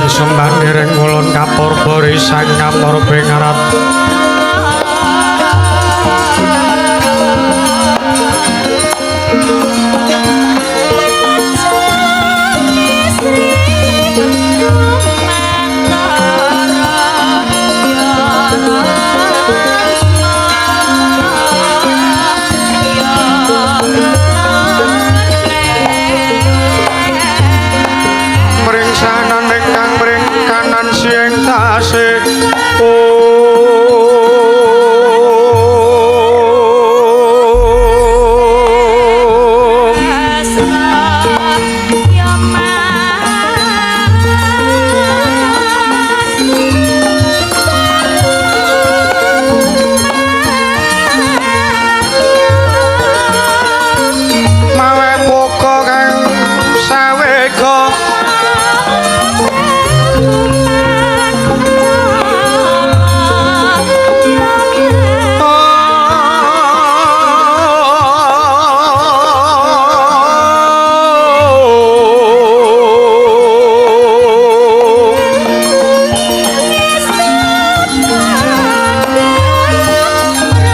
Den sembah ngiring ulun kapur barisan ngamur pingarat.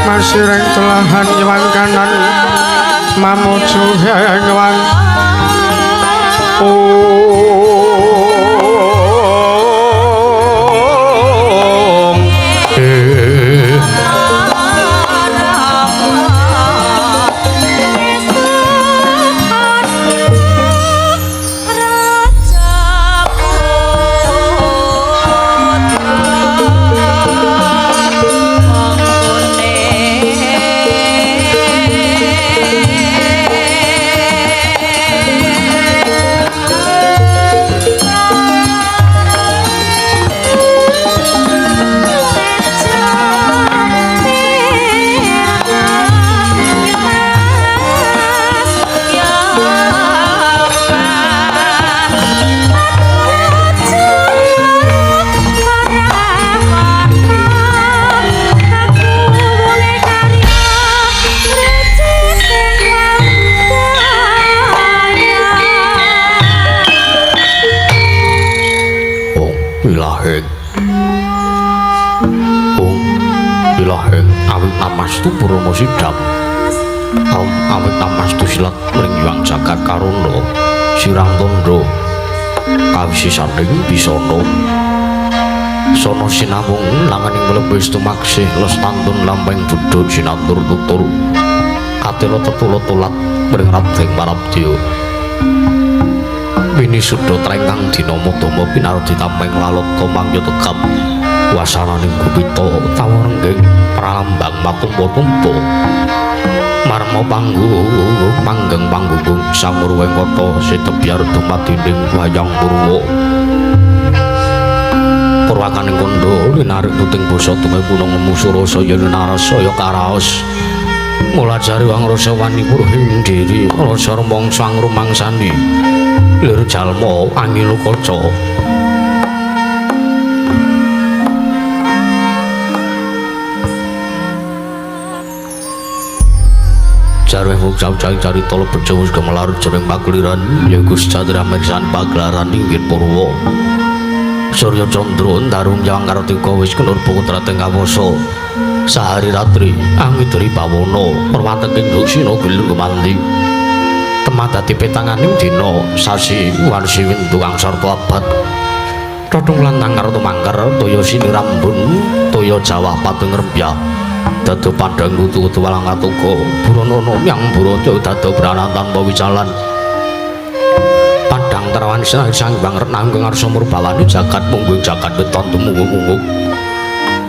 Masireng telahan nyewang kanan mamuju nyewang. Om. Amastu Purama Sidam Om awit amastu silat mring Hyang Jagat Karuna sirang tandha kawisisaning bisana sono sinawung langaning mlebes tumaksih lestantun lampeng budhun sinantur tutur katela tetula tulat mring Raden Parabdya winisuda trengkang dina madama pinardi tameng lalata mangya tegap wasananing gupita tawa rengging pralambang matumpa-tumpa marma panggung manggeng panggung samurweng kota sitebyar dumadining wayang purwa purwakaning kandha linarik tuting basa tume gunung musura saya narasaya karaos mulajari wangrasa wani purhing diri rasa rumangsa rumangsani lir jalma angilukaca. Jarwe jauh-jauh carita lebet wis gemelar jroning pakuliran yaiku sejatine mirsan pagelaran inggih Purwa. Surya Candra ndarung Hyang Kartika wis kenur putra teng kawasa. Sahari ratri angidri bawana perwatenging duksina gilir gumanti. Temadati petanganing dina sasi warsi windu angsarta abad. Tothung lantang karo tumangker toya sinirambun toya jawah patung rempyah. Dado pandang kutu-kutu walang katuka buronono yang buroto dado brana tanpa wicalan padang terawan sang bang renang ngarsa murbawani jagat mungguing jagat weton tumunggung-unggung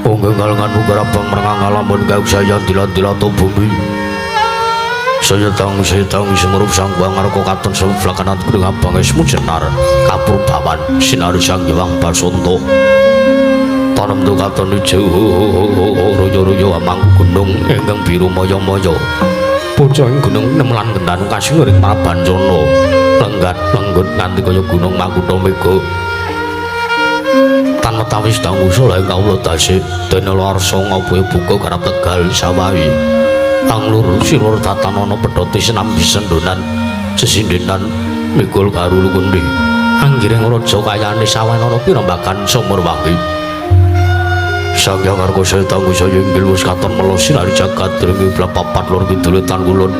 unggung galengan ugarabang merengang alamun gausaya dila-dila bumi saya tang semerup sang bang ngarka katon sebelakanat kuning abang esmu jenar kapur bawan sinari sang Hyang Basonto tanem katon ijo royo-royo amang gunung ingkang biru maya-maya pucuk gunung nemelan gendan kasiring Prabancana lenggat lenggut nganti kaya gunung Makutha Mega tan metawis dangu saleh kawula dase dene larsa ngopo buka garap Tegal sawahi anglur silur tatanana pedhote sinambi sendonan sesindenan mikul karu lukundi Anggiring raja kayane sawanana pirembagan sumur wangi. Sang Hyang Arga tangguh saya inggil wis katon mela sinari jagat ring papat lor kidul tan kulon.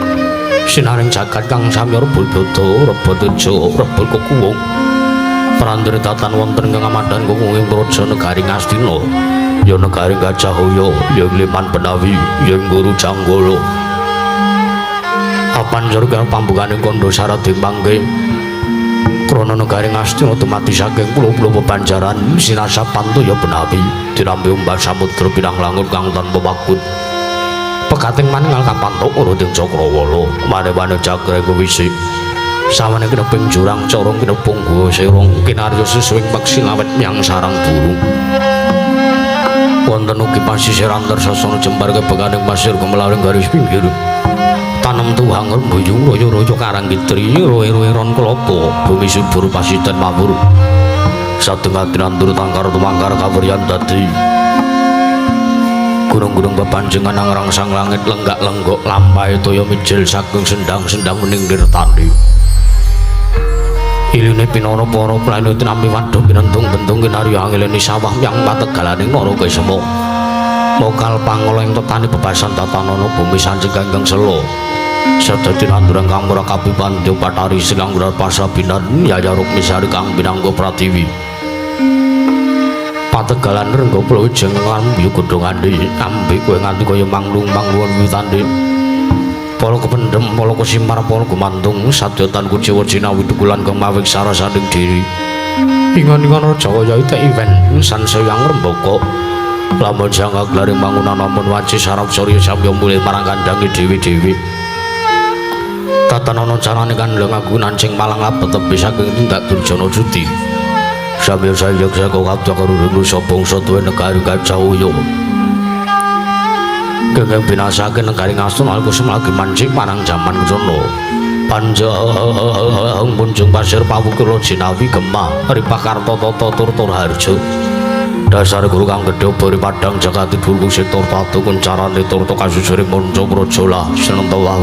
Sinaring jagat kang samya rebut bada rebut teja rebut kekuwung. Prandene tatan wonten ing ngamadan kuwung praja negari Ngastina. Ya negari Gajahaya, ya Liman Benawi, ya Guru Janggala. Apan surga pambukane kandha syarat mangke. Krana negari Ngastina dumadi saking pulo-pulo pebanjaran sinasa pantoya Benawi dinampi ombak samudra pinang langut kang tanpa wakut. Pekating manengal kapantuk uruting cakrawala mane-mane jagreng wisi. Sawane kineping jurang corong kinepung guwa serong kinarya susuwing peksi lawet myang sarang burung. Wonten ugi pasisir antar sasana jembar kebekaning pasir kemelaring garis pinggir. Tanem tuhang rembuyung royo-royo karang kitri roe-roe ron klopo bumi subur pasiten mawur. Satengah tinandur tangkar tumangkar kawuryan dadi. Gunung-gunung bepanjengan angrangsang langit lenggak-lenggok lampahe toya mijil saking sendang-sendang wening nirtani. Iline pinara para plane tinampi wadhuh pinentung-bentung kinarya angilene sawah yang pategalaning Narakesema. Mokal pangola ing tetani bebasan tatanana bumi sancing kangkang sela. Sadha tinanduran kang murah kabipandya Bathari Silanggurar Pasabinan Yaya Rukmisari kang pinangga pratiwi. Pategalan rengga pulo ijeng ngambi godhongane ambi kowe nganti kaya manglung-mangluwun wiwitane. Para kependhem, para kesimar, para gumantung sadyatan kuciwa jinawi dukulan kang mawik sarasaning diri. Ingon-ingon raja kaya ite iwen sansaya ngrembaka. Lamun sang aglaring mangunan amun wanci sarap surya samya mulih marang kandhange dhewe-dhewe. Tatanana carane kandhang aku nancing malang abet tebih saking tindak durjana judi. Samya sayek saka kabeh karo nusa bangsa tuwe negari Gajahaya. Gengeng binasake negari Ngastina alkusum lagi mancing marang jaman sono. Panjang punjung pasir pawukira jinawi gemah ripah karta tata turtur harja. Dasar guru kang gedhe bori padang jagat dulung setor tatu kuncarane turta kasusuring manca praja lah senenta wau.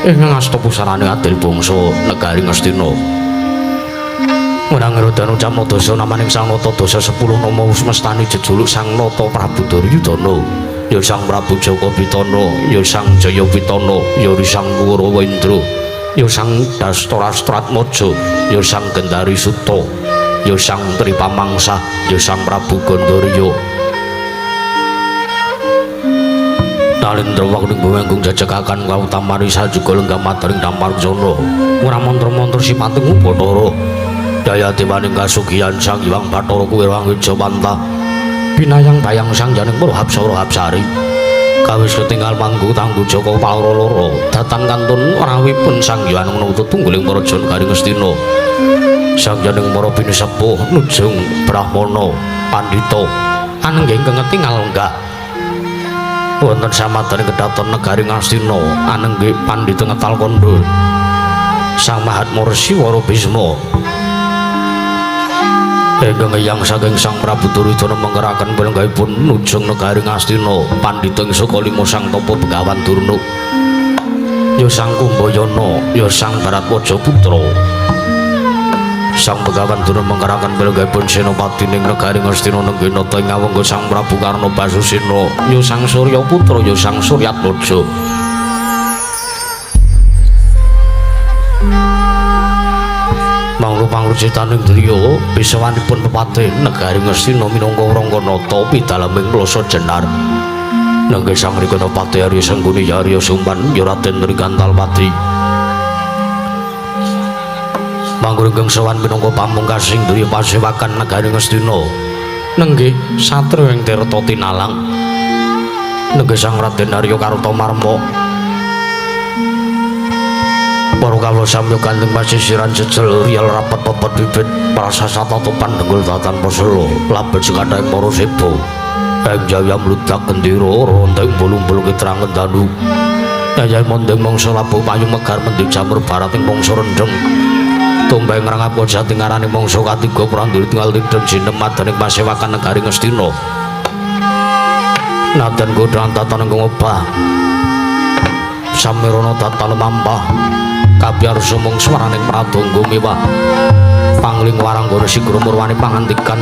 Ing ngasta pusarane adil bangsa negari Ngastina. Menang rodano camodasa namaning Sang Nata dasa 10 nama semestani jejuluk Sang Nata Prabu Duryudana. Ya Sang Prabu Jaka Pitana, ya Sang Jaya Pitana, ya Sang Kurawendra, ya Sang Dastarastratmaja, ya Sang Gendari Suta, ya Sang Tripamangsa, ya Sang Prabu Gandarya. Nalendra waktu bumi jajakakan kautamani sajuga lenggah mataring dampar jana. Ora mantra-mantra sipating Bathara. Daya dewaning kasugihan Sang Hyang Bathara kuwi Jawanta. Pinayang bayang sang janing para hapsara hapsari. Kawis ketinggal manggu tanggu Jaka Paloro loro. Datan kantun rawipun Sang Hyang nuwutu tungguling praja negari Ngastina. Sang janing para pinisepuh nujung brahmana pandhita anenggih ingkang ketingal lenggah. Wonten samadane kedaton negari Ngastina anenggih pandhita ngetal kandha. Sang Mahatma Resi Wara Bisma. Ingkang eyang saking Sang Prabu Duryudana mengeraken pelenggahipun nujung negari Ngastina pandhita ing saka lima Sang Tapa Begawan Durna. Ya Sang Kumbayana, ya Sang Baratwaja Putra. Sang Begawan Durna mengeraken pelenggahipun senopati ning negari Ngastina nenggih nata ing awangga Sang Prabu Karna Basusena, ya Sang Surya Putra, ya Sang Suryatmaja. Manglu pangrucitaning driya pisawanipun pepate negari Ngastina minangka Rangkanata pidaleming Plasa Jenar. Nenggih Sang Rikanapati Arya Sengguni Arya Sumpan ya Raden Trigantalpati. Manggur ingkang sowan minangka pamungkasing driya pasewakan negari Ngastina. Nenggih satriya ing Tirta Tinalang. Nenggih Sang Raden Arya Kartamarma. Para kawula samya gandeng pasisiran jejel riyal rapet pepet bibit prasasata topan dengkul datan pasela labet sekadhaing para seba ing jaya mludak gendera ronteng bulung-bulung kitrangen danu yayai mondeng mangsa labuh payu megar mendhi jamur barating mangsa rendheng tumbang ngrangap jati ngarani mangsa katiga pranduri tinggal tideng jinem madaning pasewakan negari Ngastina. Nadan godhang tatan ingkang obah samirana tatan mampah kabyar sumung swaraning pradangga mewah. Pangling waranggana sigra murwane pangandikan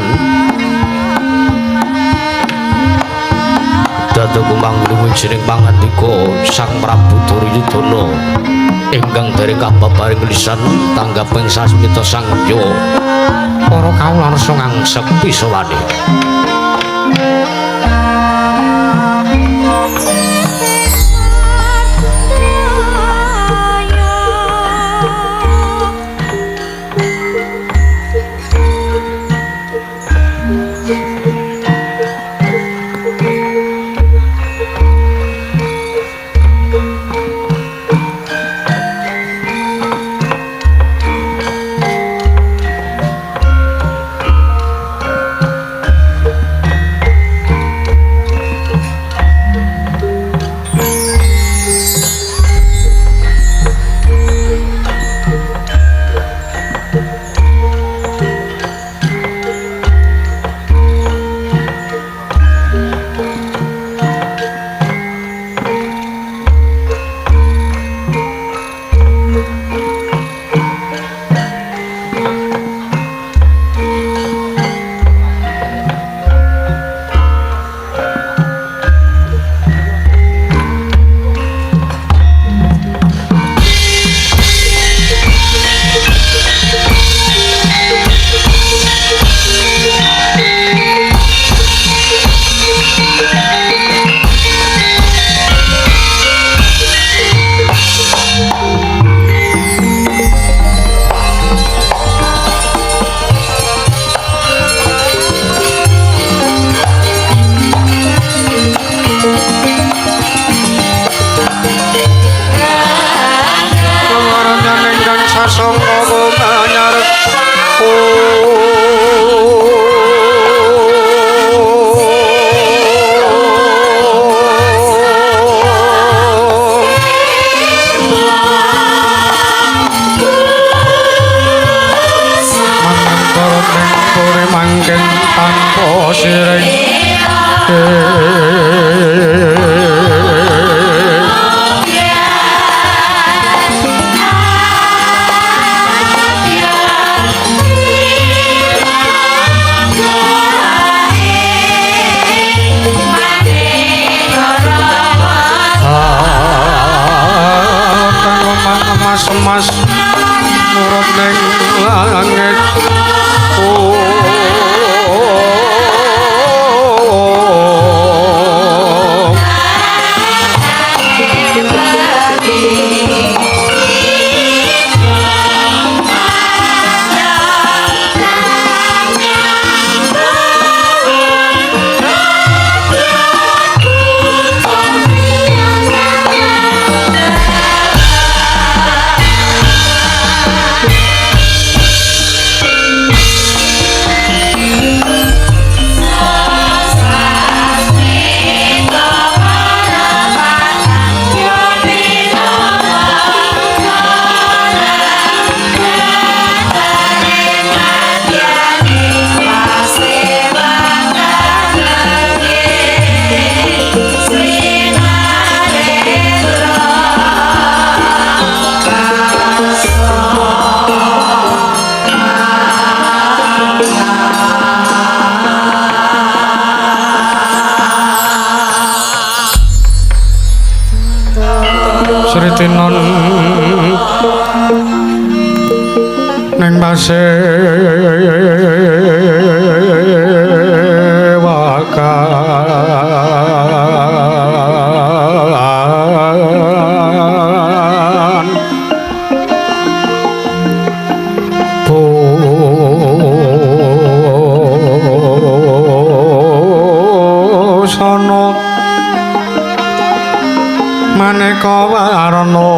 dados kumangling wijining pangandika Sang Prabu Duryudana ingkang dereng kababaring lisan tanggaping sasmita sangya para kawula rasa ngangsek pisawane. Mas murub ning langit. Sritinon ning pasewakan busana maneka warna.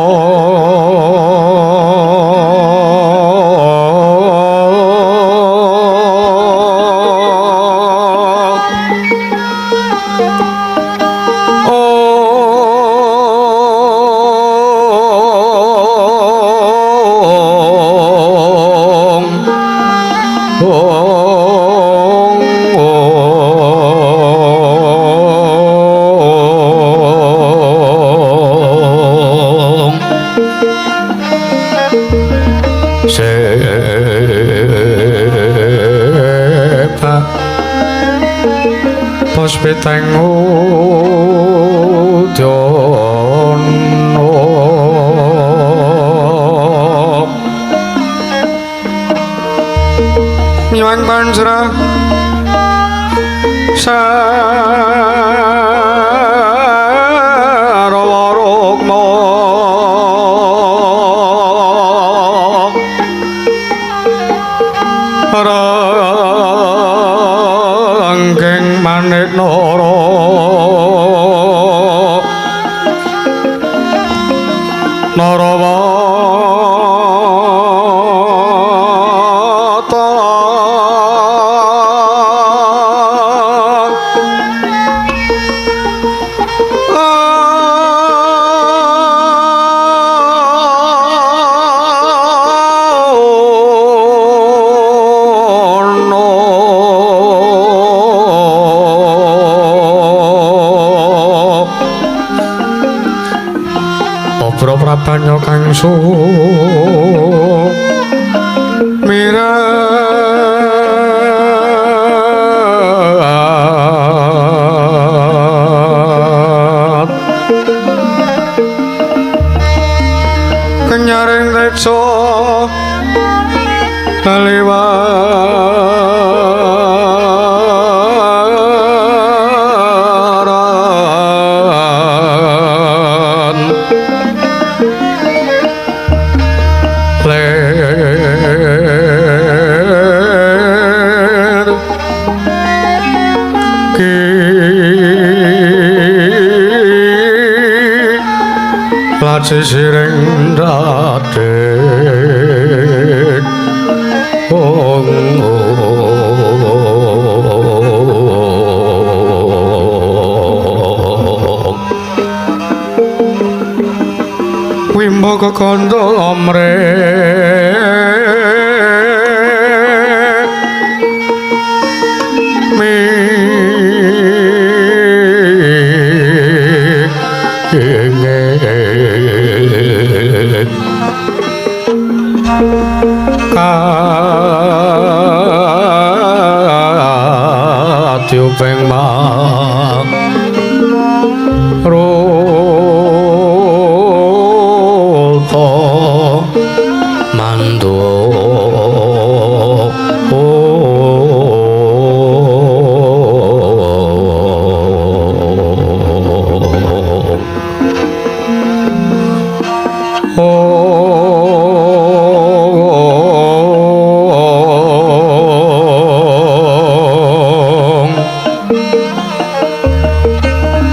Om, Om. Puspiteng udyana miwang panjra sarawa rukma ranggeng manik nara narawata Obro prabanya kang sumirat kenyaring reca kaliwaran ler ki laci siring dadek ong wimbo kekandha amre mi katyuping mak ruta mandu ong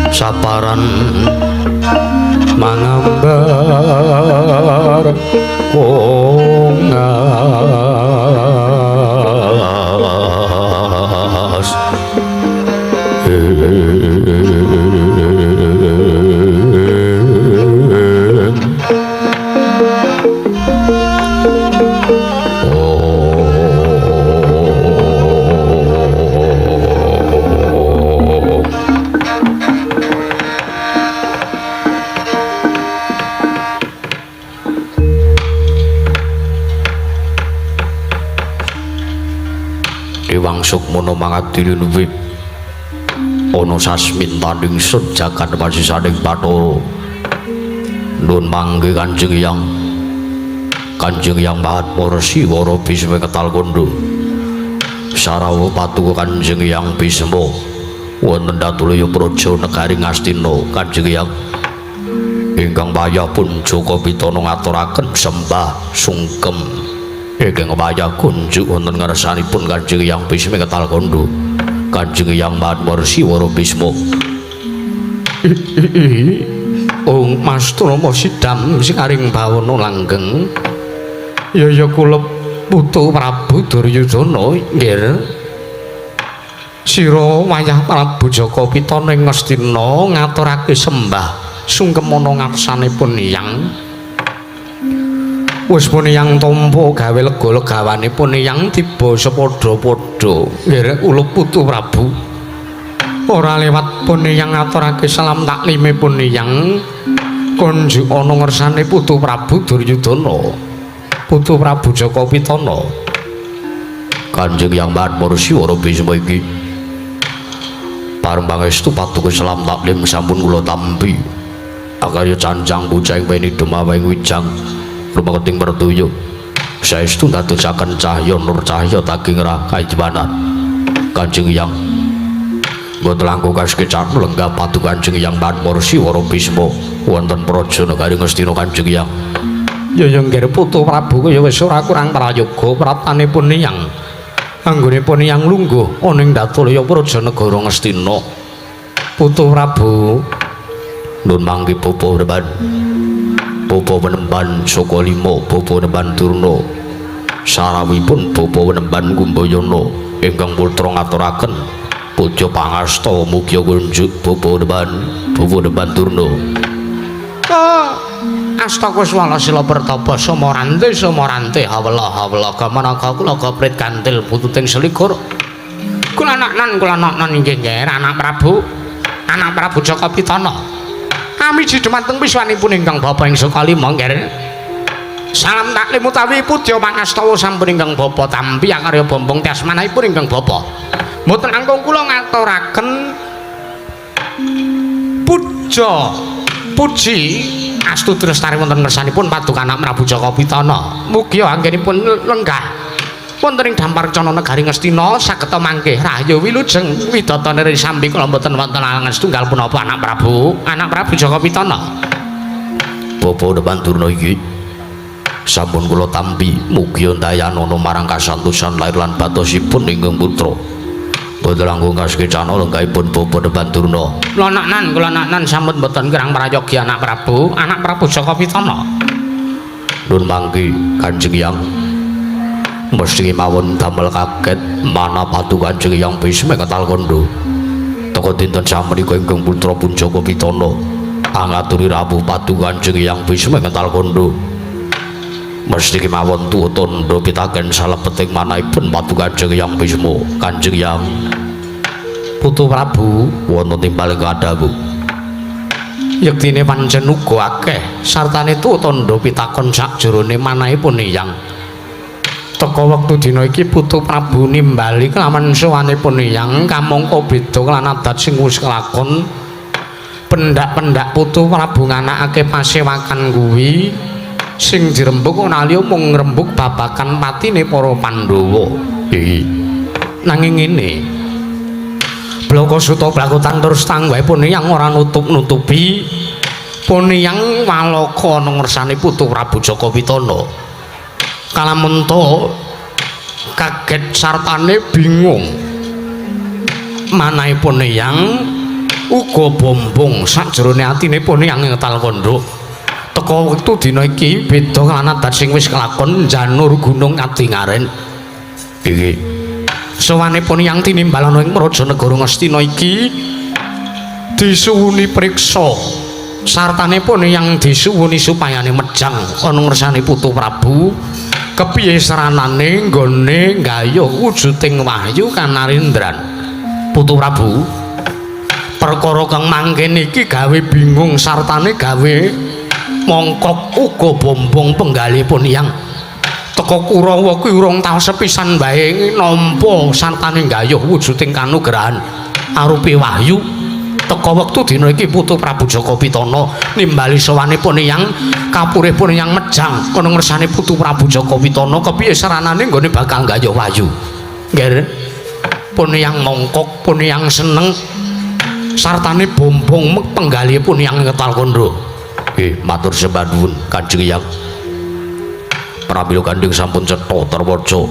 saparan mangambar kongas Dewang Sukmana mangadili luwih ana sasmintaning sun jagat pasisaning Bathara. Nun mangke Kanjeng Hyang. Kanjeng Hyang Mahatma Resi Wara Bisma Ketal Kandha. Sarawa patuko Kanjeng Hyang Bisma wonten Datulaya Praja negari Ngastina. Kanjeng Hyang ingkang wayah pun Jaka Pitana ngaturaken sembah sungkem ingkang wayah kunjuk wonten ngarsanipun Kanjeng Hyang Bisma Ketal Kandha. Kanjeng Hyang Mahatma Resi Wara Bisma. Ong Mas Trama sidam sing aring bawana langgeng ya ya kula putu Prabu Duryudana nggih sira wayah Prabu Jaka Pitana ing Ngastina ngaturake sembah sungkem ana ngarsanipun Hyang. Wis pun Hyang tampa gawe lega legawanipun Hyang tiba sepadha-padha nggih kula putu Prabu. Ora lewat pun Hyang ngaturake salam taklimipun Hyang kunjuk ana ngersane putu Prabu Duryudana, putu Prabu Jaka Pitana. Kanjeng Hyang Mahatma Resi Wara Bisma iki Pareng pangestu paduka salam taklim sampun kula tampi. Akarya cancang bocah ing weni dumaweng wijang rumeketing pertuya. Saestu ndadosaken cahya nur cahya daging ra kajiwanan. Kanjeng Hyang mboten langkung kasekecan lenggah paduka Kanjeng Hyang Manmursi Wara Bisma wonten praja negari Ngastina Kanjeng Hyang. Ya ya nggih Putu Prabu kaya wis ora kurang prayoga pratanipun Hyang. Anggonipun Hyang lungguh ana ing Datulaya praja negara Ngastina. Putu Prabu nun mangke bapa reban. Bapa penemban Sukalima, bapa penemban Durna. Sarawipun bapa penemban Kumbayana ingkang putra ngaturaken puja pangasta mugia kunjuk bapa penemban Durna. Astaka swala sila pertapa samarante samarante hawela hawela gamanaka kula gaprit kantil pututing selikur. Kula naknan inggih nggih anak Prabu Jaka Pitana. Amiji dumateng piswanipun ingkang bapa ing Sukalima nggih. Salam taklim utawi pudya pangastawa sampun ingkang bapa tampi akarya bombong tiasmanahipun ingkang bapa. Mboten langkung kula ngaturaken puja puji astuti lestari wonten ngersanipun paduka anak Prabu Jaka Pitana. Mugi anggenipun lenggah wonten ing Dampar Cana negari Ngastina sageta mangke rahayu wilujeng widatane sambi kula mboten wonten alangan setunggal punapa anak Prabu Jaka Pitana. Bapa depan Durna iki sampun kula tampi mugi ndayanana marang kasantosan lair lan batosipun ingkang putra. Boten langkung kasekecana lenggahipun bapa depan Durna. Kula naknan sampun mboten kirang prayogi anak Prabu Jaka Pitana. Nun mangke Kanjeng Hyang mesti mawon damel kaget mana padu Kanjeng Hyang Bisma ketal kondo. Teka dinten samenika ingkang putra pun Jaka Pitana angaturi rawuh padu Kanjeng Hyang Bisma ketal kondo. Mesti kemawon tuwa tandha pitaken salebeting manahipun padu Kanjeng Hyang Bisma. Kanjeng Hyang Putu Prabu wonten timbal kadhawuh. Yektine pancen uga akeh sartane tuwa tandha pitakon sakjroning manahipun Hyang. Teka wektu dina iki Putu Prabu nimbali kelawan sowanipun Hyang kamangka beda lan adat sing wis kelakon. Pendak-pendak Putu Prabu nganakake pasewakan kuwi sing dirembug ora liya mung ngrembug babagan patine para Pandhawa. Iki nanging ngene Blaka Suta Blakutan terus tangguhipun Hyang ora nutup-nutupi pun Hyang walaka ana ngersane Putu Prabu Jaka Pitana. Kalamenta kaget sartane bingung manahipun Hyang uga bombong sakjroning atine pun Hyang ngetal kandha. Teka wektu dina iki beda lan adat sing wis kelakon janur gunung kadingaren. Iki sowanipun Hyang tinimbal ana ing praja negara Ngastina iki disuwuni priksa sartanipun Hyang disuwuni supayane mejang ana ngersane Putu Prabu kepiye seranane nggone nggayuh wujuding wahyu kanarendran. Putu Prabu perkara kang mangkene iki gawe bingung sartane gawe mongkok uga bombong penggalipun Hyang. Teka Kurawa kuwi urung tau sepisan bae nampa sartane nggayuh wujuding kanugrahan arupi wahyu. Teka wektu dina iki Putu Prabu Jaka Pitana nimbali sowanipun Hyang kapuripun Hyang mejang ana ngersane Putu Prabu Jaka Pitana kepiye saranane nggone bakal nggayuh wahyu. Nggih pun Hyang mongkok pun Hyang seneng sartane bombong penggalipun Hyang ngetal kandha. Nggih matur sembah nuwun Kanjeng Hyang. Pramila gandeng sampun cetha terwaca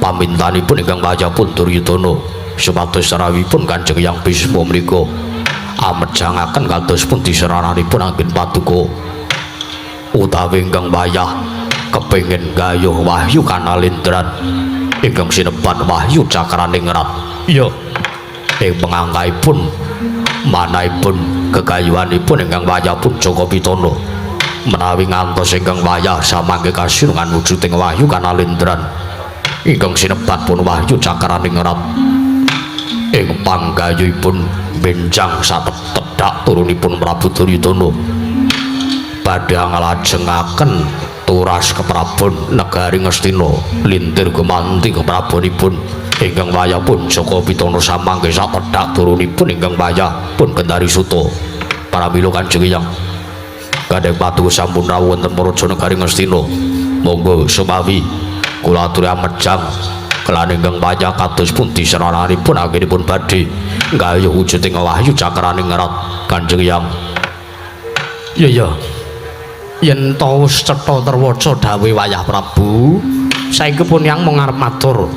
pamintanipun ingkang wayahpun Duryudana supados sarawipun Kanjeng Hyang Bisma menika amejangaken kados pundi serananipun anggen paduka utawi ingkang wayah kepengin gayuh wahyu kanalendran ingkang sinebat wahyu cakraningrat. Iya ing pengangkaipun manahipun gegayuhanipun ingkang wayahpun Jaka Pitana menawi ngantos ingkang wayah samangke kasinungan wujuding wahyu kanalendran ingkang sinebat pun wahyu cakraningrat ing panggayuhipun benjang satedhak turunipun Prabu Duryudana badhe nglajengaken turas keprabon negari Ngastina lintir gumanti keprabonipun Ingkang wayah pun Jaka Pitana samangke sak tedhak turunipun ingkang wayah pun Kendari Suta. Pramila Kanjeng Hyang gandheng paduka sampun rawuh wonten Praja Negari Ngastina. Monggo sumawi kula aturi amejang kelan ingkang wayah kados pundi sraranipun anggenipun badhe nggayuh wujuding wahyu cakraning ngerat Kanjeng Hyang. Iya ya. Yen to wis cetha terwaca dawuhe wayah Prabu, saiki pun yang mung arep matur.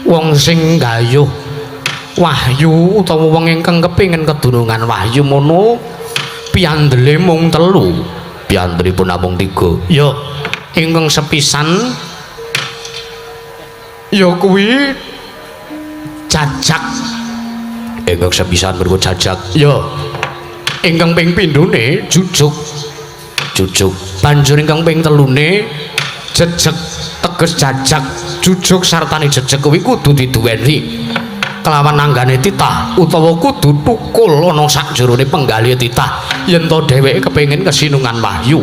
Wong sing nggayuh wahyu utawa wong ingkang kepengin kedunungan wahyu mono piyandele mung telu. Piyandelipun namung tiga. Ya, ingkang sepisan ya kuwi jajak. Ingkang sepisan menika jajak. Ya. Ingkang ping pindhone jujuk. Jujuk. Banjur ingkang ping telune jejeg, teges jajak, jujuk sartane jejeg kuwi kudu diduweni kelawan anggane titah utawa kudu tukul ana sakjerone penggalih titah yen to dheweke kepengin kesinungan wahyu.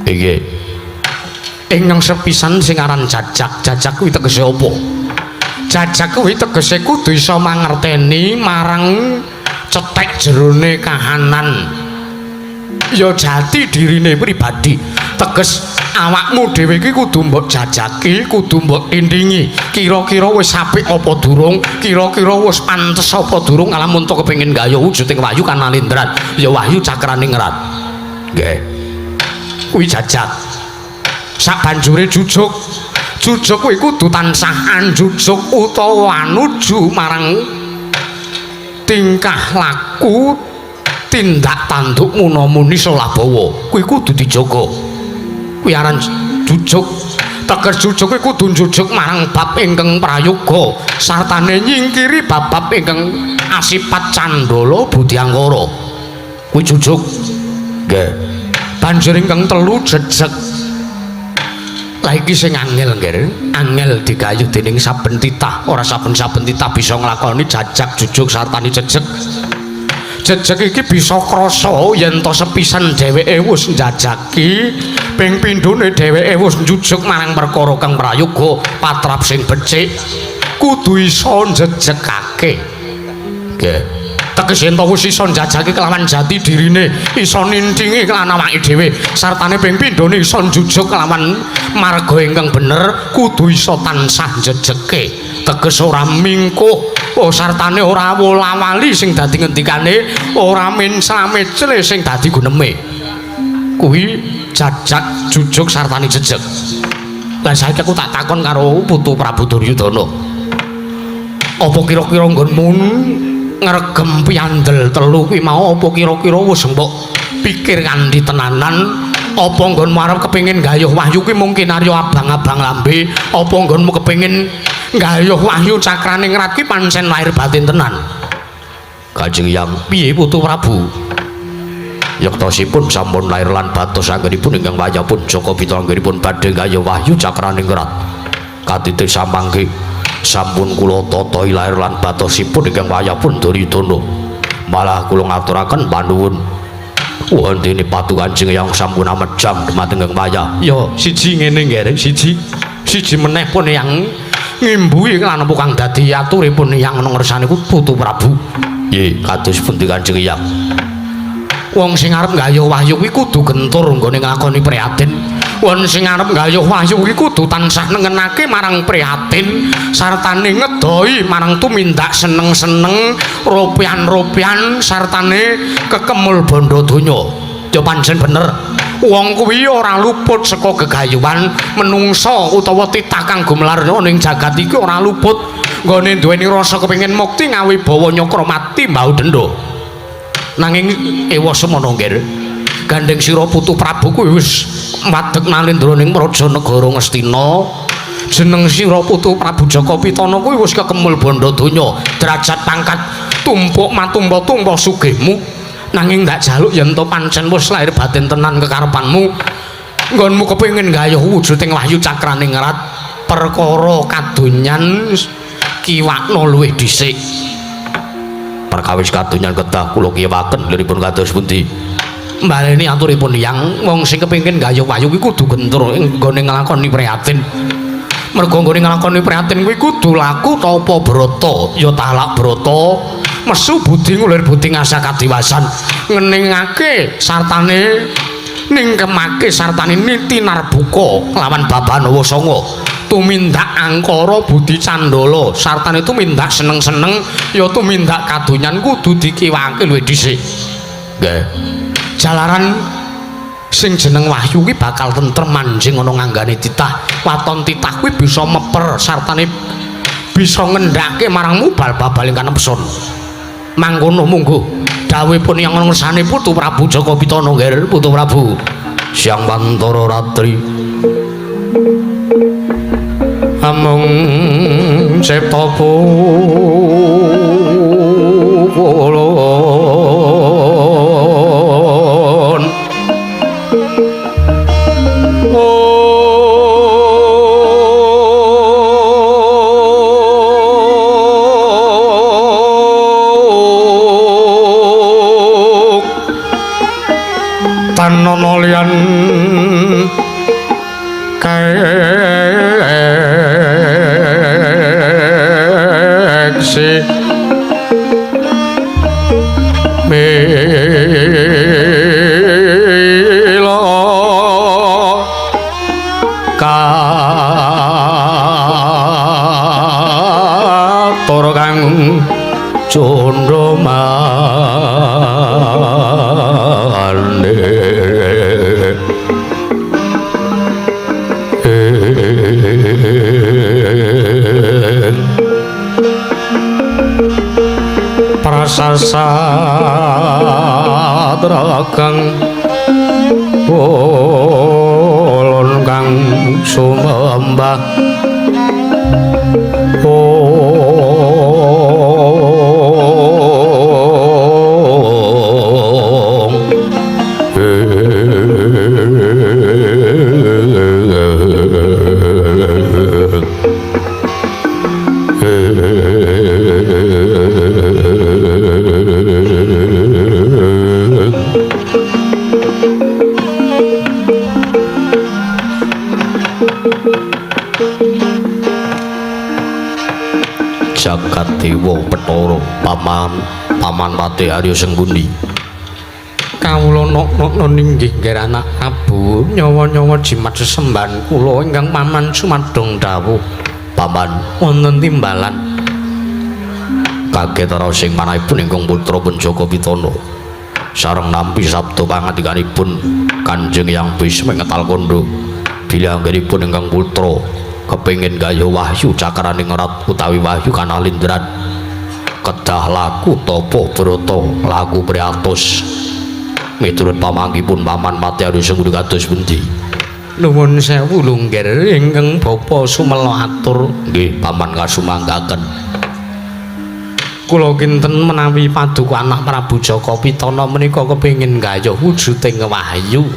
Inggih. Ingkang sepisan sing aran jajak, jajak kuwi tegese apa? Jajak kuwi tegese kudu iso mangerteni marang cethek jerone kahanan ya jati dirine pribadi. Teges awakmu dhewe iki kudu mbok jajaki, kudu mbok tindingi. Kira-kira wis apik apa durung, kira-kira wis pantes apa durung lamun to kepengin gayuh wujuding wahyu kanalindran, ya wahyu cakraning ngerat. Nggih. Kuwi jajak. Sabanjure jujuk. Jujuk kuwi kudu tansah anjujuk utawa anuju marang tingkah laku tindak tanduk munamuni solabawa. Kuwi kudu dijaga. Kuwi aran jujuk. Teges jujuk kuwi kudu njujuk marang bab ingkang prayoga sartane nyingkiri bab-bab ingkang asipat candala budyangkara. Kuwi jujuk. Nggih. Banjur ingkang telu jejeg. Lah iki sing angel nggih, angel digayuh dening saben titah, ora saben-saben titah bisa nglakoni jajak jujuk sartane jejeg. Jejeg iki bisa krasa yen to sepisan dheweke wis njajaki, ping pindhone dheweke wis njujuk marang perkara kang prayoga patrap sing becik, kudu iso njejegake. Nggih. Teges yen to wis iso njajaki kelawan jati dirine, iso ninthingi kelawan awake dhewe, sartane ping pindhone iso njujuk kelawan marga ingkang bener, kudu iso tansah njejegke. Teges ora mingkuh, oh sartane ora wola-wali sing dadi ngendikane, ora mencla-mecle sing dadi guneme. Kuwi jajak jujuk sartane jejeg. Lah saiki aku tak takon karo putu Prabu Duryudana. Apa kira-kira nggonmu ngregem piyandel telu kuwi mau apa kira-kira wis mbok pikir kanthi tenanan? Apa nggonmu arep kepengin gayuh wahyu kuwi mungkin arya abang-abang lambe? Apa nggonmu kepengin gayuh wahyu cakraning rat kuwi pancen lahir batin tenan? Kanjeng Hyang, piye putu Prabu? Yektosipun sampun lahir lan batos anggenipun ingkang wayah pun Jaka Pitana anggenipun badhe gayuh wahyu cakraning rat. Katite samangke sampun kula tata lahir lan batosipun ingkang wayah pun Duryudana. Malah kula ngaturaken panuwun wondene patu Kanjeng Hyang sampun amejang dumateng ingkang wayah. Ya siji ngene nggih, siji. Siji meneh pun yang ngimbuhi lan apa kang dadi aturipun yang ana ngersane ku putu Prabu. Nggih, kados pundi Kanjeng Hyang? Wong sing arep nggayuh wahyu kuwi kudu gentur nggone nglakoni prihatin. Wong sing arep nggayuh wahyu kuwi kudu tansah nengenake marang prihatin sartane ngedoi marang tumindak seneng-seneng, ropian-ropian sartane kekemul bondo donya. Ya pancen bener. Wong kuwi ora luput saka gegayuhan menungsa utawa titah kang gumelar ning jagat iki ora luput nggone duweni rasa kepengin mukti ngawibawa nyakra mati mbau denda. Nanging ewa semono nggih. Gandeng sira putu Prabu kuwi wis madeg nalindra ning praja negara Ngastina. Jeneng sira putu Prabu Jaka Pitana kuwi wis kekemul bondo donya, derajat pangkat tumpuk matumpa-tumpa sugihmu. Nanging ndak jaluk yen to pancen wis lahir batin tenan kekarepanmu. Nggonmu kepengin gayuh wujuding wahyu cakraning rat perkara kadonyan kiwakna luwih dhisik. Perkawis kadonyan kedah kula kiwaken liripun kados pundi? Mbaleni aturipun yang wong sing kepengin gayuh wahyu kuwi kudu gentur nggone nglakoni prihatin. Mergo nggone nglakoni prihatin kuwi kudu laku tapa brata, ya talak brata, mesu budi ngulir budi ngasah kadiwasan, ngeningake sartane ningkemake sartane niti narbuka lawan babanawa sanga. Tumindak angkara budi candala sartane tumindak seneng-seneng ya tumindak kadonyan kudu dikiwake luwih dhisik. Nggih. Jalaran sing jeneng wahyu kuwi bakal tentrem manjing ana nganggane titah. Waton titah kuwi bisa meper sartane bisa ngendhake marang mubal babal ingkang nepsun. Mangkono mungguh dawuhipun yang ngersane Putu Prabu Jaka Pitana nggih Putu Prabu. Siang pantara ratri amung cipta pulun tan ana liyan kaeksi mila katur kang candha mane prasasatra kang ulun kang sumembah Jagat Dewa Bathara Paman Paman Patih Arya Sengkuni. Kawula nok-nokno ninggih nggih anak Prabu nyawa-nyawa jimat sesembahan kula ingkang paman sumadong dawuh. Paman wonten timbalan kaget raos sing manahipun ingkang putra pun Jaka Pitana sareng nampi sabda pangandikanipun Kanjeng Hyang Bisma ngetal kandha bilih anggenipun ingkang putra kepengin gayuh wahyu cakraning rat utawi wahyu kanalindran kedah laku tapa brata laku priatos miturut pamanggipun Paman Patih Arya Sengkuni kados pundi? Nuwun sewu lho nggih ingkang bapa sumela atur. Nggih paman kasumanggaken. Kula kinten menawi paduka anak Prabu Jaka Pitana menika kepengin gayuh wujuding wahyu.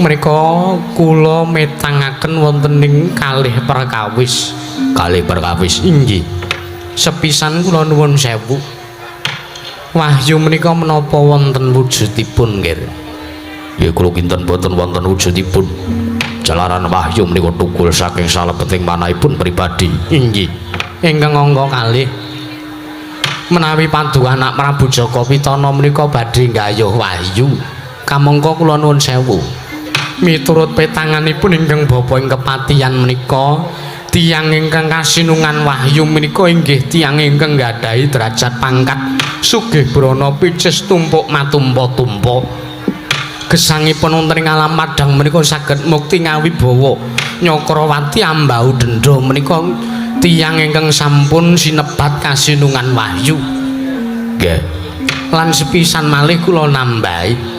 Menika kula metangaken wonten ing kalih perkawis. Kalih perkawis inggih. Sepisan kula nuwun sewu. Wahyu menika menapa wonten wujudipun nggih? Nggih kula kinten boten wonten wujudipun. Jalaran wahyu menika tukul saking salebeting manahipun pribadi. Inggih. Ingkang angka kalih menawi paduka anak Prabu Jaka Pitana menika badhe nggayuh wahyu. Kamangka kula nuwun sewu. Miturut petanganipun ingkang bapa ing kepatihan menika tiyang ingkang kasinungan wahyu menika inggih tiyang ingkang nggadahi derajat pangkat sugih brana picis tumpuk matumpa-tumpa. Gesangipun wonten ing alam padhang menika saged mukti ngawibawa Nyakrawati ambau dendha menika tiyang ingkang sampun sinebat kasinungan wahyu. Nggih. Lan sepisan malih kula nambahi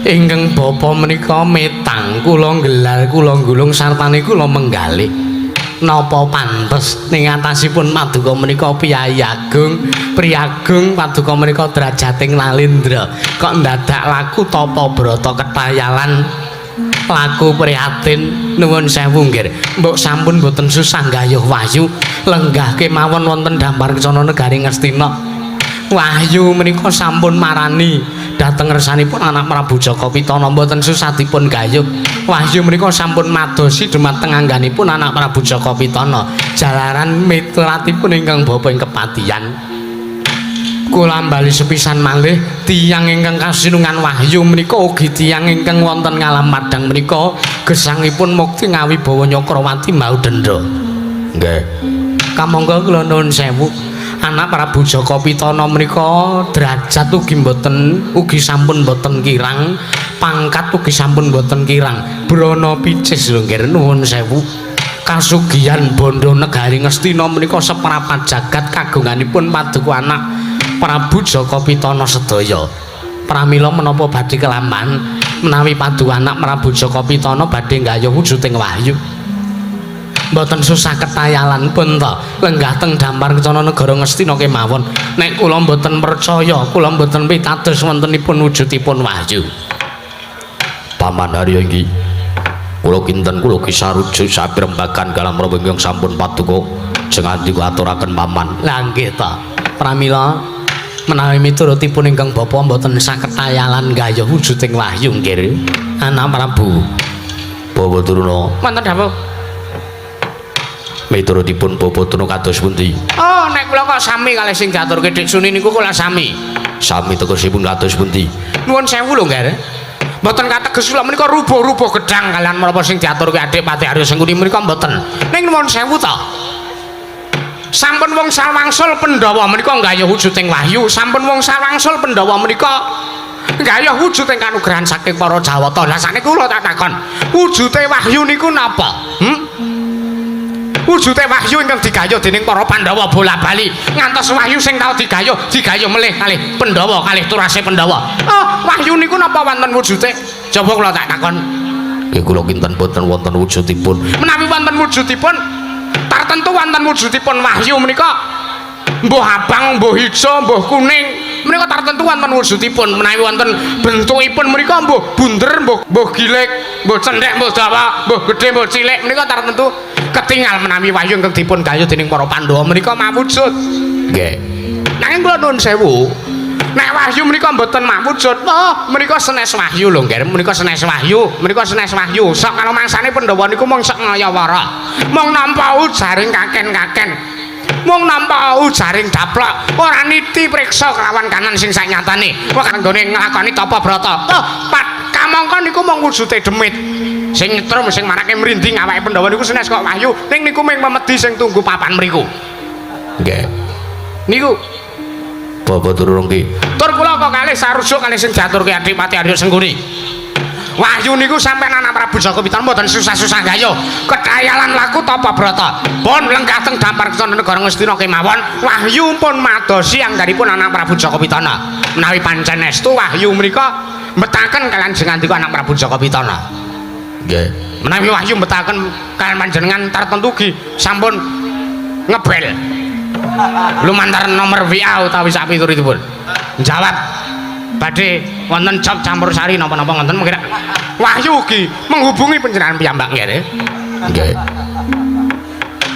ingkang bapa menika metang kula nggelar kula nggulung sartane kula menggalih. Napa pantes ning atasipun paduka menika piyayi agung priyagung paduka menika derajating lalindra kok ndadak laku tapa brata ketayalan laku prihatin. Nuwun sewu nggih mbok sampun boten susah nggayuh wahyu lenggah kemawon wonten Dampar Kencana negari Ngastina. Wahyu menika sampun marani dhateng ngersanipun anak Prabu Jaka Pitana mboten susah dipun gayuh. Wahyu menika sampun madosi dumateng angganipun anak Prabu Jaka Pitana jalaran mituratipun ingkang bapa ing kepatihan. Kula ambali sepisan malih tiyang ingkang kasinungan wahyu menika ugi tiyang ingkang wonten ngalam padhang menika gesangipun mukti ngawibawa Nyakrawati mau denda. Nggih. Kamangka kula nuwun sewu, anak Prabu Jaka Pitana menika derajat ugi mboten, ugi sampun mboten kirang, pangkat ugi sampun mboten kirang. Brana picis lho nggih, nuwun sewu. Kasugihan bondo negari Ngastina menika seprapat jagat kagunganipun paduka anak Prabu Jaka Pitana sedaya. Pramila menapa badhe kelaman menawi paduka anak Prabu Jaka Pitana badhe nggayuh wujuding wahyu. Mboten susah ketayalan pun to lenggah teng dampar kencana negara Ngastina kemawon. Nek kula mboten percaya, kula mboten pitados wontenipun wujudipun wahyu. Paman Haryo inggih. Kula kinten kula kisarujuk sapirembagan galam menapa ingkang sampun paduka jengandika aturaken paman. Lah nggih to. Pramila menawi miturutipun ingkang bapa mboten saged tayalan gayuh wujuding wahyu nggih. Anak Prabu Bawa Durna. Wonten dawuh. Miturutipun Bawa Durna kados pundi? Oh, nek kula kok sami kalih sing diaturke Dik Suni niku kula sami. Sami tegesipun kados pundi? Nuwun sewu lho nggih. Mboten kateges kula menika rubuh-rubuh gedang kalian menapa sing diaturke Adik Patih Arya Sengkuni menika mboten. Ning nuwun sewu to. Sampun wong sawangsul Pandhawa menika nggayuh wujuding wahyu, sampun wong sawangsul Pandhawa menika nggayuh wujuding kanugrahan saking para Jawata. Lah sakniki kula tak takon, wujude wahyu niku napa? Wujude wahyu ingkang digayuh dening para Pandhawa bola-bali ngantos wahyu sing tau digayuh digayuh melih kalih Pandhawa kalih turase Pandhawa. Oh, wahyu niku napa wonten wujude? Coba kula tak takon. Nggih kula kinten boten wonten wujudipun. Menawi wonten wujudipun, tartentu wonten wujudipun wahyu menika mbuh abang, mbuh ijo, mbuh kuning, menika tartentu wonten wujudipun. Menawi wonten bentukipun menika mbuh bunder, mbuh gilik, mbuh cendhek, mbuh dawa, mbuh gedhe, mbuh cilik, menika tartentu ketingal menawi wahyu ingkang dipun gayuh dening para Pandhawa menika mawujud. Nggih. Nanging kula nuwun sewu, nek wahyu menika mboten mawujud, oh menika senes wahyu lho nggih, menika senes wahyu, menika senes wahyu. Sok kalau mangsane Pandhawa niku mung sok ngayawara, mung nampa ujaring kaken-kaken, mung nampa ujaring daplok, ora niti priksa kelawan kanan sing saknyatane. Wah kanggone nglakoni tapa brata. Oh, pat kamangka niku mung wujude demit. Sing nyetrum sing marake mrinding awake Pandhawa niku senes kok wahyu, ning niku mung memedi sing tunggu papan mriku. Nggih. Niku Bapak Durna nggih. Tur kula kok kalih sarujuk kalih sing diaturke Adipati Arya Sengkuni. Wahyu niku sampeyan anak Prabu Jaka Pitana mboten susah-susah gayuh. Ketayalan laku tapa brata. Pun lenggah teng dampar kencana negara Ngastina kemawon, wahyu pun madosi angganipun anak Prabu Jaka Pitana. Menawi pancen estu wahyu menika mbetaken kalian jengandika anak Prabu Jaka Pitana. Nggih. Menawi wahyu mbetaken kalian panjenengan tartentu ugi sampun ngebel. Lumantar nomor WA utawi sapiturutipun. Jawab badhe wonten job campur sari napa-napa ngoten mungkin wahyu ugi menghubungi panjenengan piyambak nggih. Nggih.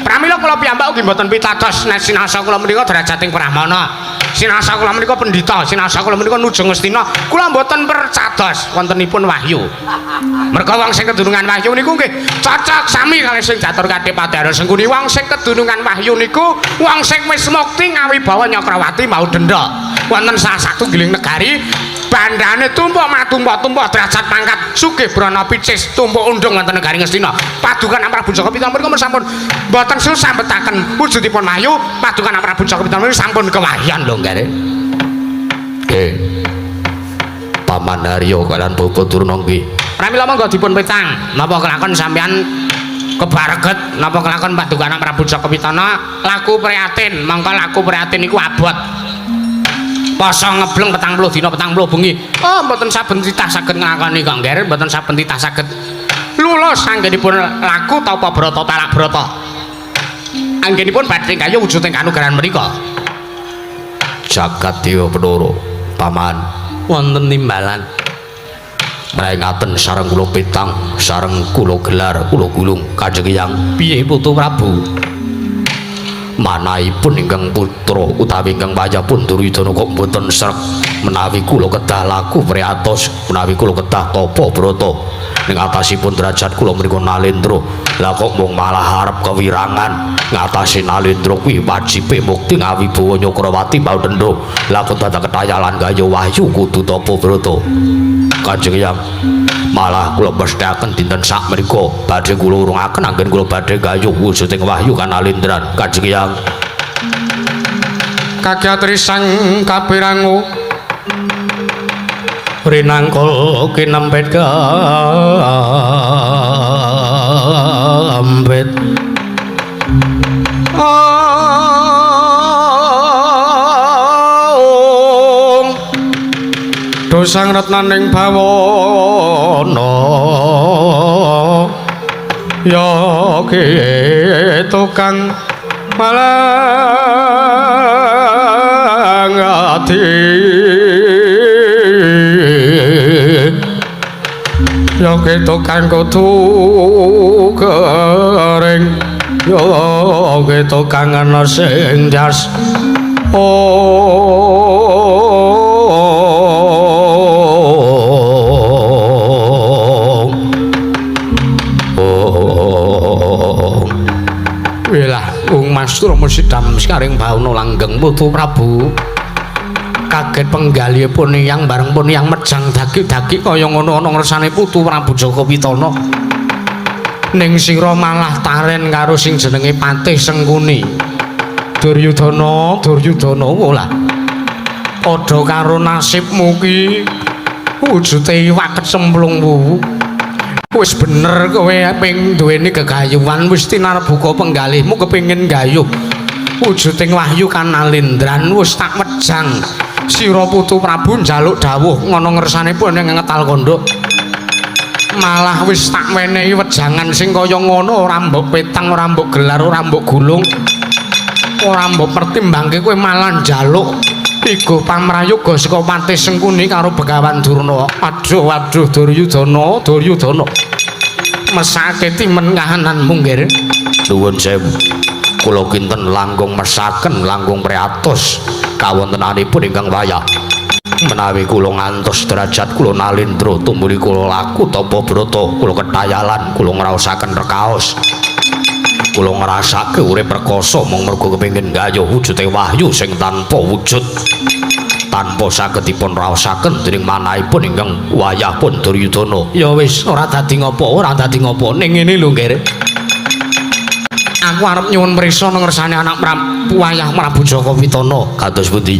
Pramila kula piyambak ugi mboten pitados nek sinasa kula menika derajating brahmana. Sinasa kula menika pendhita, sinasa kula menika nuju Ngastina. Kula mboten percados wontenipun wahyu. Merga wong sing kedunungan wahyu niku nggih cocok sami kalih sing diatur Adipati Arya Sengkuni. Wong sing kedunungan wahyu niku wong sing wis mukti ngawibawa Nyakrawati mau denda. Wonten salah satunggiling negari bandane tumpuk matumpuk-tumpuk derajat pangkat sugih brana picis tumpuk undung wonten negari Ngastina. Padukan Prabu Jaka Pitana menika sampun mboten susah mbetaken wujudipun wahyu. Padukan Prabu Jaka Pitana menika sampun kewahyan lho nggih. Nggih. Paman Haryo kalian Bapak Durna nggih. Pramila monggo dipun petang napa kelakon sampean kebareget napa kelakon padukan Prabu Jaka Pitana laku prihatin, mongko laku prihatin niku abot. Poso ngebleng 40 dina 40 bengi. Oh, mboten saben titah saged nglakoni kok nggih, mboten saben titah saged lulus anggenipun laku tapa brata talak brata. Anggenipun badhe kaya wujuding kanugrahan menika. Jagat Dewa Bathara, Paman, wonten timbalan. Mrengaten sareng kula petang, sareng kula gelar, kula gulung Kanjeng Hyang. Piye Putu Prabu? Manahipun ingkang putra utawi ingkang wayah pun Duryudana kok mboten sreg Menawi kula kedah laku priatos, menawi kula kedah tapa brata ning atasipun derajat kula menika Nalendra. Lah kok mung malah arep kewirangan ngatasi Nalendra kuwi wajibe mukti ngawibawa Nyakrawati Bautendha. Lah kok dadak ketayalan gayuh wahyu kudu tapa brata. Kanjeng Hyang, malah kula mesthekaken dinten sakmenika badhe kula urungaken anggen kula badhe gayuh wujuding wahyu kanalendran. Kanjeng Hyang, kagiatri sang kapirangu rinangkul kinempet gambet. Dosang retnaning bawana ya ki tukang malang ati ya ki tukang kudu kering ya ki tukang ana sing jas. Wilah Ung Mas Rama Sidam sekaring bawana langgeng putu Prabu. Kaget penggalihipun yang bareng pun yang mejang dagik-dagik kaya ngono ana ngersane putu Prabu Jaka Pitana. Ning sira malah taren karo sing jenenge Patih Sengkuni. Duryudana, Duryudana lah. Padha karo nasibmu ki wujude iwak kecemplung wuwu. Wis bener kowe ping duweni gegayuhan wis tinarbuka penggalihmu kepengin gayuh wujuding wahyu kanalendran wis tak mejang sira putu Prabu njaluk dawuh ngono ngersane pun ing ngetal kondok malah wis tak wenehi wejangan sing kaya ngono ora mbok petang ora mbok gelar ora mbok gulung ora mbok pertimbangke kowe malah njaluk igo pamrayoga saka Patih Sengkuni karo Begawan Durna. Aduh aduh Duryudana, Duryudana. Mesake timen kahananmu nggih. Nuwun sewu. Kula kinten langkung mesaken langkung priatos kawontenanipun ingkang wayah. Menawi kula ngantos derajat kula Nalendra tumuli kula laku tapa brata, kula ketayalan, kula ngraosaken rekaos. Kula ngrasake urip rekoso mung mergo kepengin gayuh wujude wahyu sing tanpa wujud, tanpa saged dipun raosaken dening manahipun ingkang wayah pun Duryudana. Ya wis ora dadi ngopo, ora dadi ngopo. Ning ngene lho, Nggih. Aku arep nyuwun prisa nang ngersane anak Prabu wayah Prabu Jaka Pitana. Kados pundi?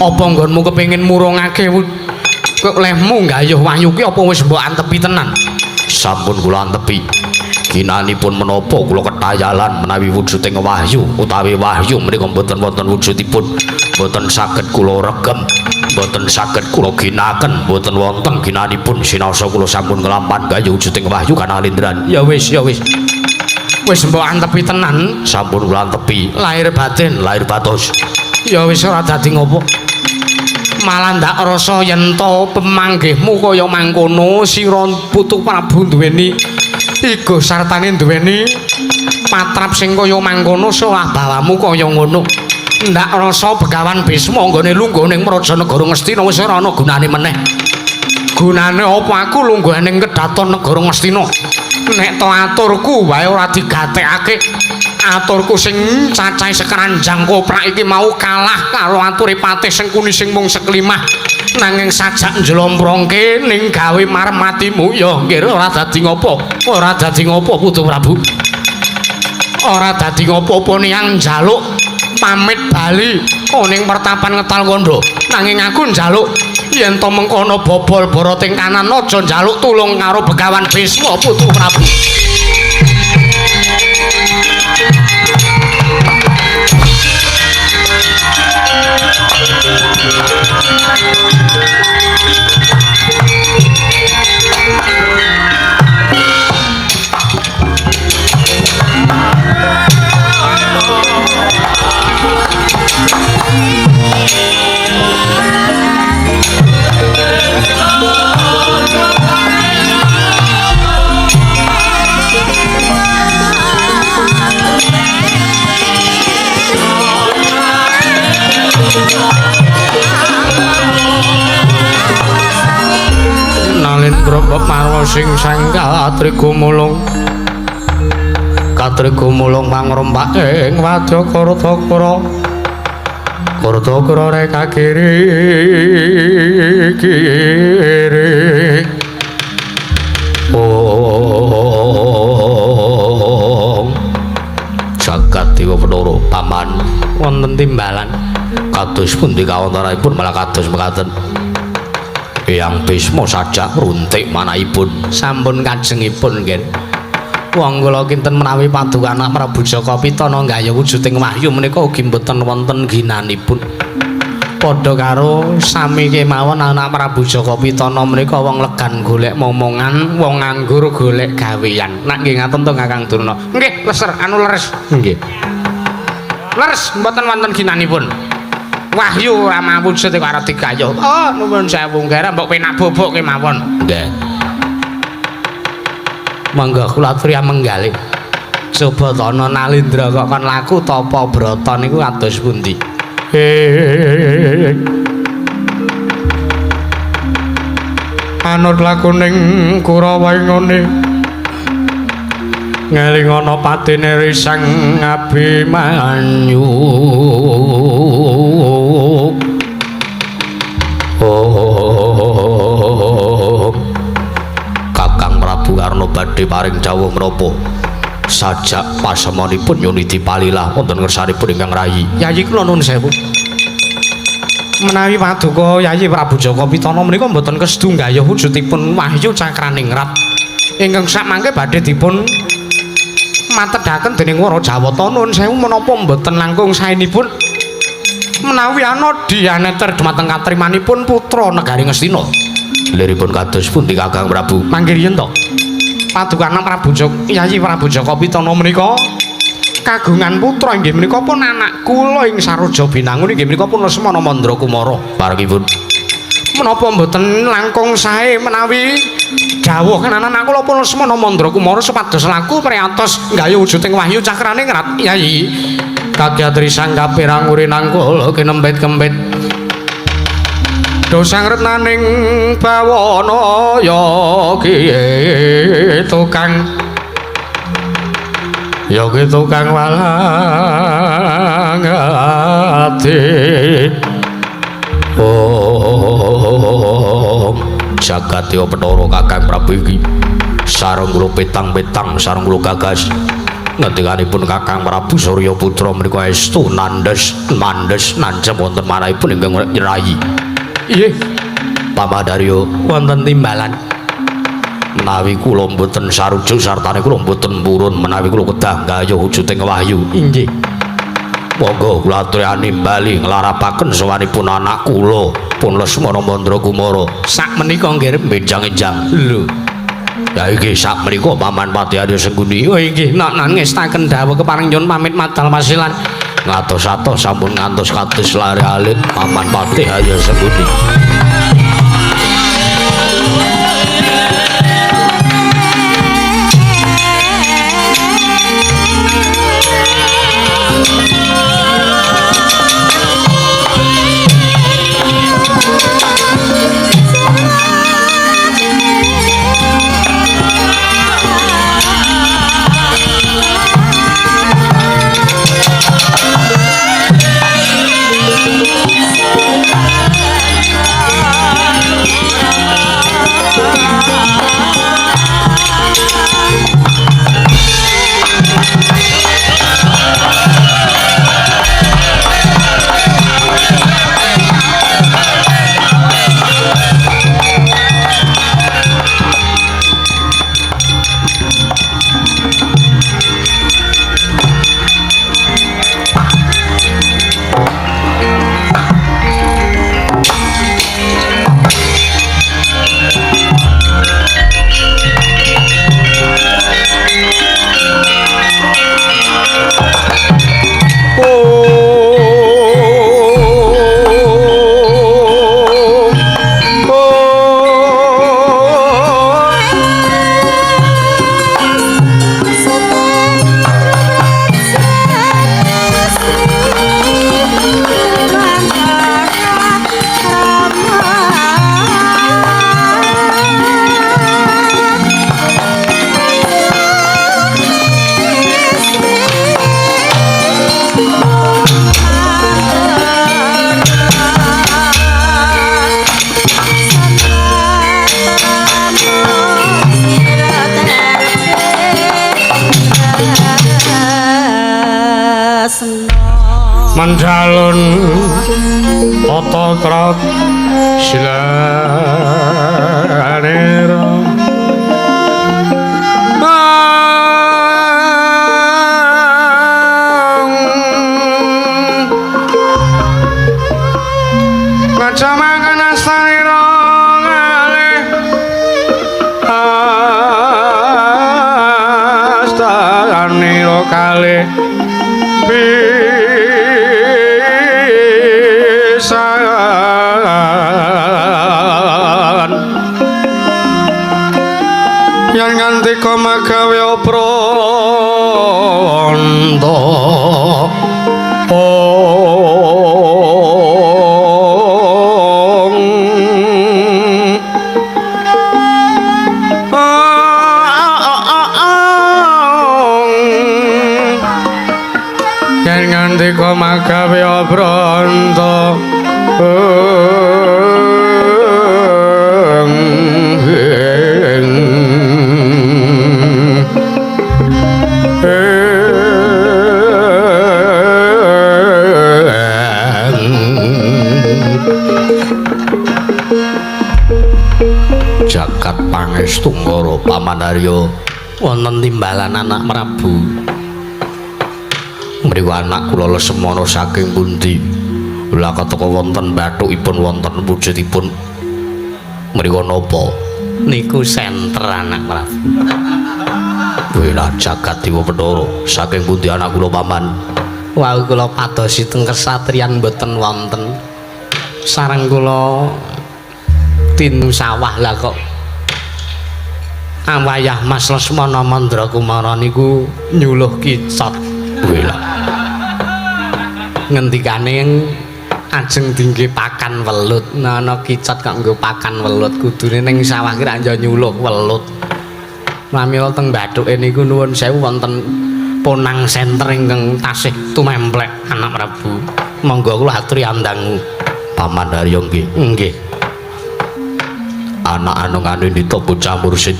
Apa nggonmu kepengin murungake lehmu gayuh wahyu ki apa wis mbok antepi tenan? Sampun kula antepi. Ginanipun menapa kula ketayalan menawi wujuding wahyu utawi wahyu menika mboten wonten wujudipun, mboten saged kula regem, mboten saged kula ginaken, mboten wonten ginanipun sinaosa kula sampun nglampahan gayuh wujuding wahyu kanalindran. Ya wis, ya wis. Wis mbok antepi tenan? Sampun kula antepi. Lahir batin, lahir batos. Ya wis ora dadi ngopo. Malah ndak rasa yen to pemanggihmu kaya mangkono sira putu Prabu duweni igo sartane duweni patrap sing kaya mangkono solah bawamu kaya ngono. Ndak rasa Begawan Bisma nggone lungguh ning Praja Negara Ngastina wis ora ana gunane meneh. Gunane apa aku lungguh ning kedaton Negara Ngastina? Nek to aturku wae ora digatekake. Aturku sing cacahe sekeranjang koprak iki mau kalah karo ature Patih Sengkuni sing mung seklimah. Nanging sajak njlomprongke ning gawe marem atimu ya nggih ora dadi ngopo. Ora dadi ngopo Putu Prabu. Ora dadi ngopo-opo niyang njaluk pamit bali ning pertapan Ngetal Kandha. Nanging aku njaluk yen to mengkono bobol boroting kanan aja njaluk tulung karo Begawan Bisma Putu Prabu. Candra marwa sing sang katrigumulung katrigumulung mangrempak ing wadya Kartakara Kartakara reka kiri kiri. Om Jagat Dewa Bathara paman wonten timbalan kados pundi kawontenanipun malah kados mekaten. Eyang Bisma sajak runtik manahipun sampun kajengipun nggih. Wong kula kinten menawi paduka anak Prabu Jaka Pitana nggayuh wujuding wahyu menika ugi mboten wonten ginanipun. Padha karo sami kemawon anak Prabu Jaka Pitana menika wong legan golek momongan, wong nganggur golek gawean. Nak nggih ngaten to Kakang Durna? Nggih, leser anu leres. Nggih. Leres mboten wonten ginanipun. Wahyu ora mawujud kok arep digayuh. Oh, nuwun sewu nggih, mbok penak bobok kemawon. Nggih. Monggo kula aturi menggalih. Coba tono Nalindra kok kon laku tapa brata niku kados pundi? Anut lakuning Kurawa ngene. Ngeling ana patine Risang Abimanyu. Oh, Kakang Prabu Karna badhe paring dawuh menapa? Sajak pasemonipun nyuniti palilah wonten ngersanipun ingkang rayi. Yayi kula nuwun sewu. Menawi paduka Yayi Prabu Jaka Pitana menika mboten kesedu nggayuh wujudipun wahyu cakraningrat ingkang sakmangke badhe dipun matedhaken dening Wara Jawata. Nuwun sewu menapa mboten langkung saenipun menawi ana dianeter dumateng katrimanipun putra negari Ngastina. Liripun kados pundi Kakang Prabu? Mangke riyen to. Paduka anak Prabu Jaka Yayi Prabu Jaka Pitana menika kagungan putra inggih menika pun anak kula ing Saroja Binangun inggih menika pun Lesmana Mandra Kumara. Parengipun menapa mboten langkung sae menawi dawuh anak kula pun Lesmana Mandra Kumara supados laku priyatos nggayuh wujuding wahyu cakrane ngrat Yayi. Kagyatri sang kapirang urinangkul kinembet-kembet dosang retnaning bawana ya ki tukang ya ki tukang walang ati. Oh, Jagat Dewa Bathara Kakang Prabu iki sareng kula petang-petang sareng kula gagas ngendikanipun Kakang Prabu Surya Putra menika estu nandhes mandhes nancep wonten manahipun ingkang rayi. Nggih, Pamandarya wonten timbalan menawi kula mboten sarujuk sartane kula mboten purun menawi kula kedah nggayuh wujuding wahyu. Inggih. Monggo kula aturani bali nglarapaken sowanipun anak kula pun Lesmana Mandra Kumara. Sak menika nggih benjang-enjang. Lho. Ya iki sak menika Paman Patih Arya Sengkuni. Oh inggih, nak ngestaken dawuh kepareng nyuwun pamit madal wasilan. Ngatos-atos sampun ngantos kados lare alit Paman Patih Arya Sengkuni. Ah! Mendalun tata krat silanira Kacamakan astanira ngalih astanira kalih pisan yen ngantika magawe pranta yen ngantika magawe pranta Jagat Pangestu Ngara Paman Haryo wonten timbalan anak Prabu. Mriku anak kula Lesmana saking pundi? Lah keteka wonten bathukipun wonten wujudipun mriku napa? Niku senter anak Prabu. Wela jagat Dewa Bathara saking pundi anak kula Paman? Wau kula padosi teng kesatriyan mboten wonten. Sareng kula tinu sawah lah kok awayah Mas Lesmana Mandra Kumara niku nyuluh kicot. Wela ngendikane ajeng dingge pakan welut. Nah, ana kicot kok nggo pakan welut, kudune ning sawah ki ra nyuluh welut. Pramila teng bathuke niku nuwun sewu wonten ponang senter ingkang tasih tumemplek anak Prabu. Monggo kula aturi andangu. Paman Haryo nggih. Nggih. Anak anungane ndita bocah mursid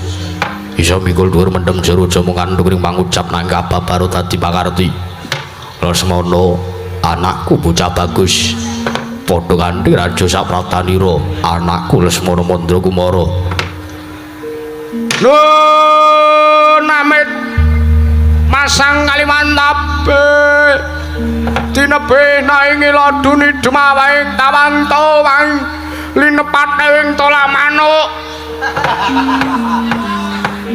isa mikul dhuwur mendem jero aja mung kandhung ring pangucap nang kababaro dadi pakarti. Lesmana anakku bocah bagus padha kanthi raja sapratanira anakku Lesmana Mandra Kumara. Nun amit masang kalimantabe tinebih naing laduni dumawaing tawanto wang linepate ing tolak manuk.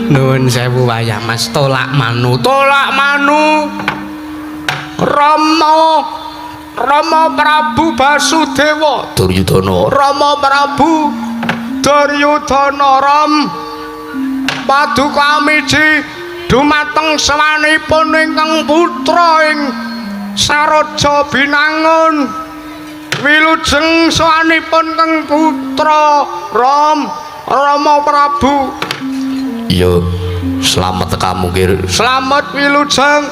Nuwun sewu wayah Mas, tolak manu, tolak manu. Rama Rama Prabu Basudewa Duryudana. Rama Prabu Duryudana Ram paduka amiji dumateng sawanipun ingkang putra ing Saroja Binangun. Wilujeng sawanipun kang putra Ram Rama Prabu. Iya, slamet tekamu Kir. Slamet wilujeng.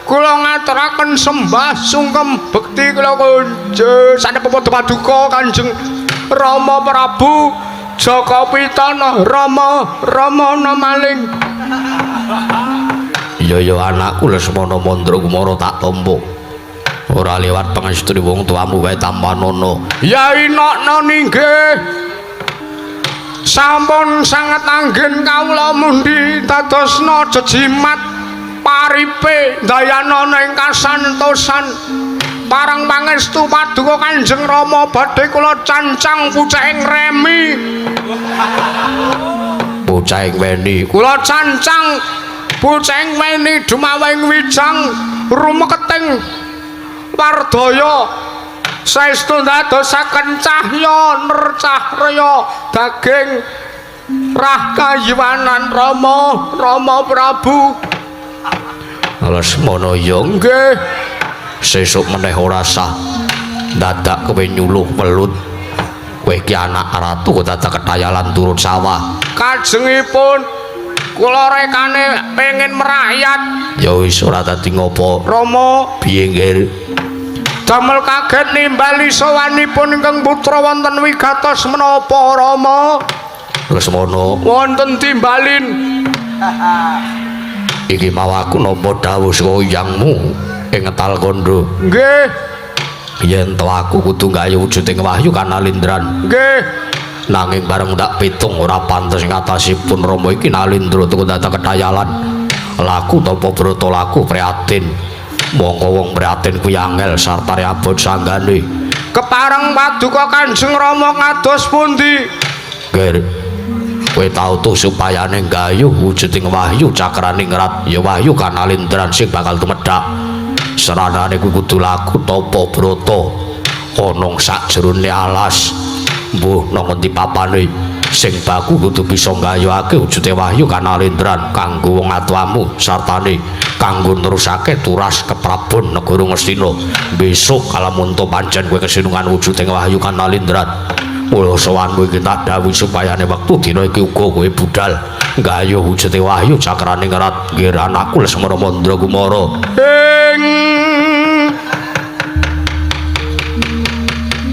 Kula ngaturaken sembah sungkem bekti kula kunjung sanepa paduka Kanjeng Rama Prabu Jaka Pitana Rama Ramana maling. Iya ya anakku Lesmana Mandra Kumara tak tampa. Ora lewat pangestri wong tuamu wae tampanana. Ya inokno ninggih. Sampun sanget anggen kawula mundi dadosna jejimat paripe ndayanana ing kasantosan. Parang pangestu paduka Kanjeng Rama badhe kula cancang pucahing remi. Pucahing weni. Kula cancang pucahing weni dumawing wijang rumeketing wardaya. Saestu ndadosaken cahya nercahrya daging rah kayiwanan Rama Rama Prabu. Lesmana ya nggih. Sesuk meneh ora sah dadak kowe nyuluh welut. Kowe iki anak ratu kok dadak ketayalan turun sawah. Kajengipun kula rekane pengin merakyat. Ya wis ora dadi ngopo. Rama piye nggih? Damel kaget nimbali sowanipun ingkang putra wonten wigatos menapa Rama? Lesmana wonten timbalin. Iki mau aku nampa dawuh saka yangmu ing Ngetal Kandha. Nggih. Yen to aku kudu gawe wujuding wahyu kanalindran. Nggih. Nanging bareng tak pitung ora pantes ngatasipun Rama iki Nalindra tuku dateng kethayalan. Laku tapa brata laku prihatin. Mongko wong prihatin kuwi angel sartane abot sanggane. Kepareng paduka Kanjeng Rama kados pundi? Ger, kowe tau tuh supayane gayuh wujuding wahyu cakraning rat ya wahyu kanalindran sing bakal tumedhak. Seranane kuwi kudu laku tapa brata ana sakjerone alas. Mbuh nang ngendi papane sing baku kudu bisa nggayuhake wujude wahyu kanalindran kanggo wong atuamu sartane kanggo nerusake turas keprabon negara Ngastina. Besok kalamunto pancen kowe kesinungan wujude wahyu kanalindran. Mula sowanmu iki tak dawuhi supayane wektu dina iki uga kowe budal nggayuh wujude wahyu cakraning rat. Nggih anakku Lesmana Mandra Kumara. Ing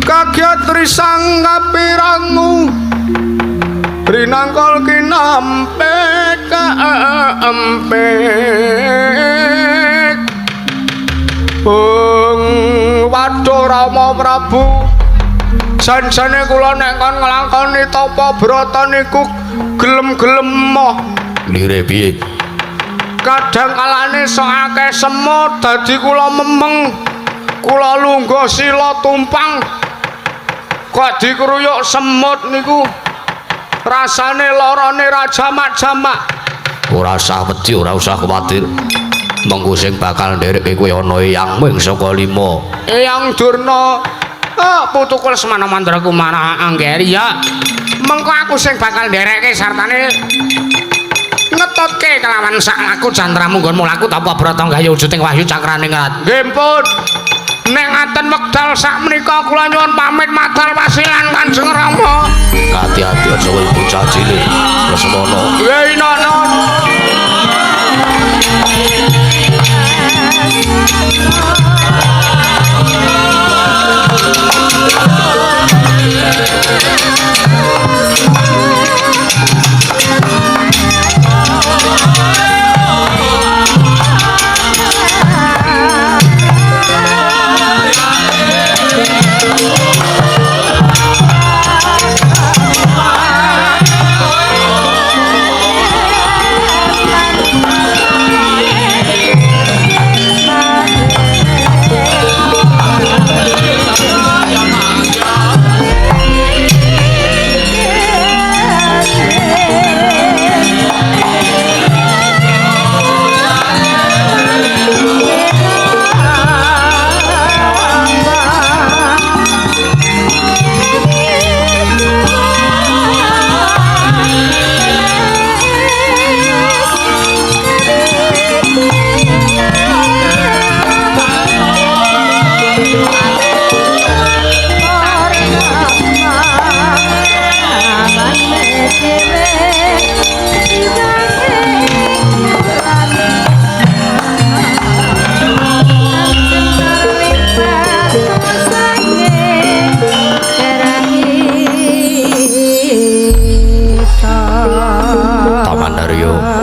kagiat risang kapirangu rinangkol kinampe kaempek bung waduh Rama Prabu jan-jane kula nek kon nglakoni tapa brata niku gelem-gelem moh. Lire piye? Kadang kalane sok akeh semut dadi kula memeng, kula lungguh sila tumpang kok dikruyuk semut niku rasane larane ra jamak-jamak. Ora usah wedi, ora usah kuwatir. Mengko sing bakal nderekke kowe ana eyang ming saka lima. Eyang Durna, putuku Lesmana Mandra Kumara Anggeri ya. Mengko aku sing bakal nderekke sartane ngetutke kelawan sak laku jantramu nggonmu laku tapa brata gayuh wujuding wahyu cakraning rat. Nggih pun. Nek ngaten wekdal sak menika kula nyuwun pamit madal wasilan Kanjeng Rama. Ati-ati aja kowe bocah cilik Lesmana. Nggih nono.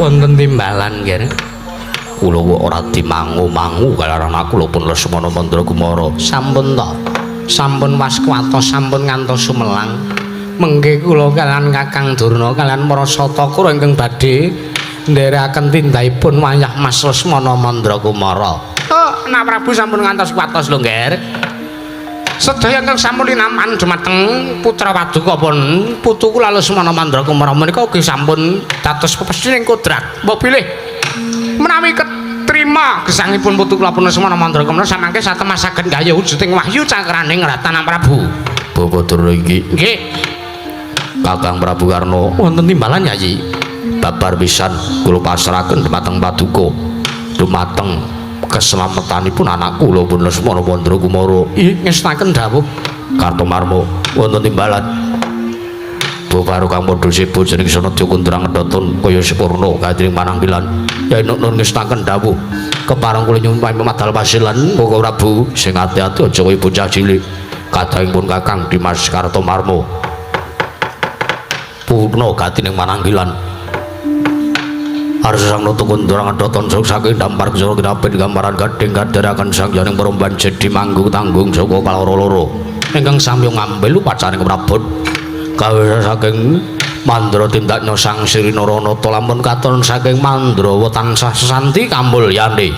Wonten timbalan nggih. Kula ora dimangu-mangu kalaran aku lho pun Lesmana Mandra Kumara. Sampun to. Sampun waskuwatos, sampun ngantos sumelang. Mengke kula kalian Kakang Durna kalian para satakura ingkang badhe nderekaken tindakipun wayah Mas Lesmana Mandra Kumara. Oh, Nak Prabu sampun ngantos kuwatos lho, Ngger. Sedaya ingkang sampun linampan dumateng putra paduka pun putu kula Lesmana Mandra Kumara menika ugi sampun dados pepesthing kodrat. Mbok bilih menawi ketrima gesangipun putu kula pun Lesmana Mandra Kumara samangke satemasaken gayuh wujuding wahyu cakraning Ratan Prabu. Bapak Durna iki. Nggih. Kakang Prabu Karna wonten timbalan Yayi. Babar pisan kula pasrahaken dumateng paduka. Dumateng keselamatanipun anakku lho pun Lesmana Mandra Kumara. Ih, ngestaken dawuh Kartomarma wonten timbalan. Bapak kang padha sebo jeneng Sanadya Kundrang Kedaton kaya sepurna gandring mananggilan. Yai Nun ngestaken dawuh kepareng kula nyuwun pamadal pasilan Bapak Prabu sing ati-ati aja kaya bocah cilik. Kadangipun Kakang Dimas Kartomarma purna gatining mananggilan. Arsa sang Nata Kundra ngadhatan saking dampar ksara kinapit gambaran gading kadheraken sang janing peromban jedi manggung tanggung saka kaloro-loro ingkang sami ngambil upacaring prabot gawe saking Mandra tindaknya sang Sri Naranata lamun katon saking Mandrawa tansah sesanti kamulyane.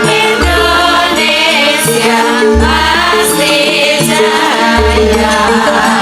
Indonesia pasti jaya.